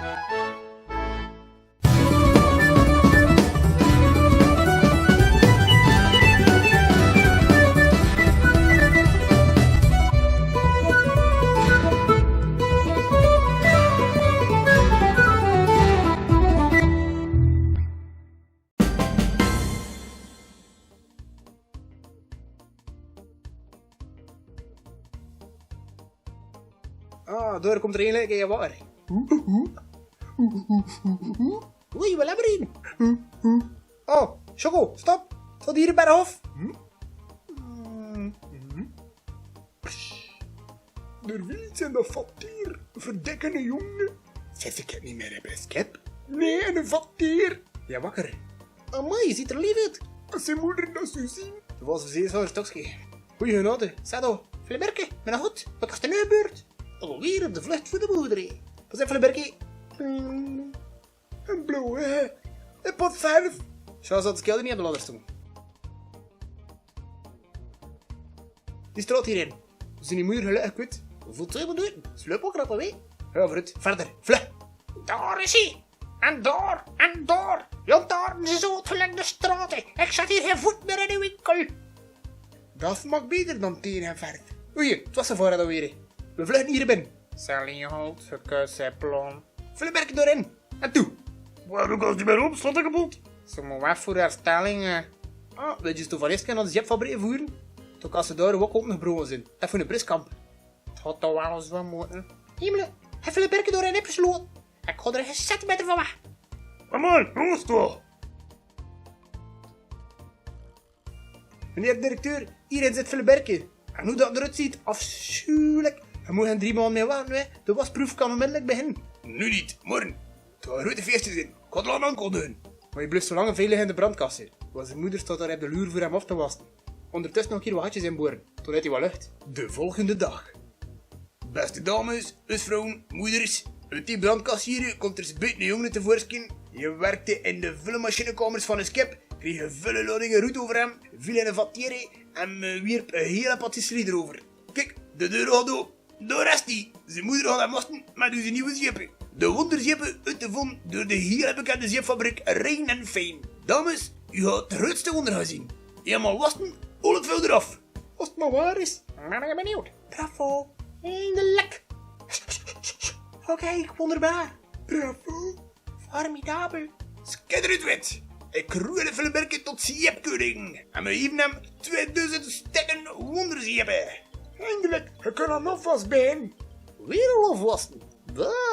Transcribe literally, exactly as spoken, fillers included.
Ah, dao kump d'r eine, kiek wakker. Oei, waal laberin. Oh, Sjoko, stop. Stop hie bie d'n hof. D'r wiel zeen dao vatteer, verdekkende jóng. Zet ik 't neet mier op 't schep? Nae, eine vatteer. Jao, wakker. Amai, ziet d'r leef oet. Es zien moder dat zów zeen. D'r waor zeer zoer stokske. Goeie genade. Sado, Fleberke, mien hot, wat is d'r neue beurt? Alweer op de vlucht veur de moder, hè. Pas op, Fleberke. En blauw, hè. En pot zelf. Zo zat de kelder neet op de ladder stoon. Die straot hie in. Zien die moder geliek kwiet. Voelt ze bedoeld. Sluip ok rap, hè. Jao, veur 't. Verder. Vlug. Dao is ie. En dao, en dao. Lantaarn, ze zo te lang de straot, hè. Ik zat hie gein voet mier in de winkel. Dat smaak beter dan tien en verf. Oei, 't waor ze veur dat alweer. Veer vluchte hie binne. Sally hoolt ze kusse plan. Fleberke dao in. En toe. Waorum kos die mier op, slaot ze kepot. Ze mót weg veur herstelling, hè. Ah, wits doe van eers kenne dat de jepfabriek voeren? Toen kos ze dao ok op nog brouwe zeen. En veur 'n priskamp. 't Had toch waal ins waal mótte. Himmel, hae Fleberke dao in opgeslote. Ik gaon d'r gein centimeter van weg. Amai, hoe is 't? Meneer directeur, hie is 't Fleberke. En hoe dat d'r oetziet, afschuwelijk. Ge moot gein drie maond mier wachte, hè. De wasproef kan onmiddellijk beginnen. Noe neet, morgen. 't Zal 'n groete feesje zeen. Ik gaon 't al aankondige. Mer ge blieft zo lang veilig in de brandkast, hè. Want zien moder staot dao op de loer veur 'm aaf te wasse. Ondertussen nog 'n kier wat gatjes inboore. Toen haet ie wat lucht. De volgende dag. Beste dames, huusvrouwen, moeders, oet die brandkast hie kump d'r 's bit 'ne jóng te veurschien. Dae wirkde in de vulle machinekamers van 't schep, kreeg vulle ladinge roet euver 'm, veel in de vatteer en, eh, wierp 'n hiel patisserie d'reuver. Kiek, de deur haet ope. Dao is ie. Zien moder haet 'm wasse mit oze nieje zeep. De wonderzeep, oetgevonde door de hiel bekende zeepfabriek Rein en Fijn. Dames, ge gaot 't groetste wonder gaon zeen. Einmaol wasse, al 't vuil d'raf. As 't mer waor is. Mer ik bön benuujd. Bravo. Eindelijk. Oké, wonderbaar. Bravo. Formidabel. Schitterend wit. Ik roei de Fleberke tot zeepkeuning. En ge gaot 'm tweeduizend stekken wonderzeep. Eindelijk, ik kan 'm aafwasse. Weer aafwasse. Bah.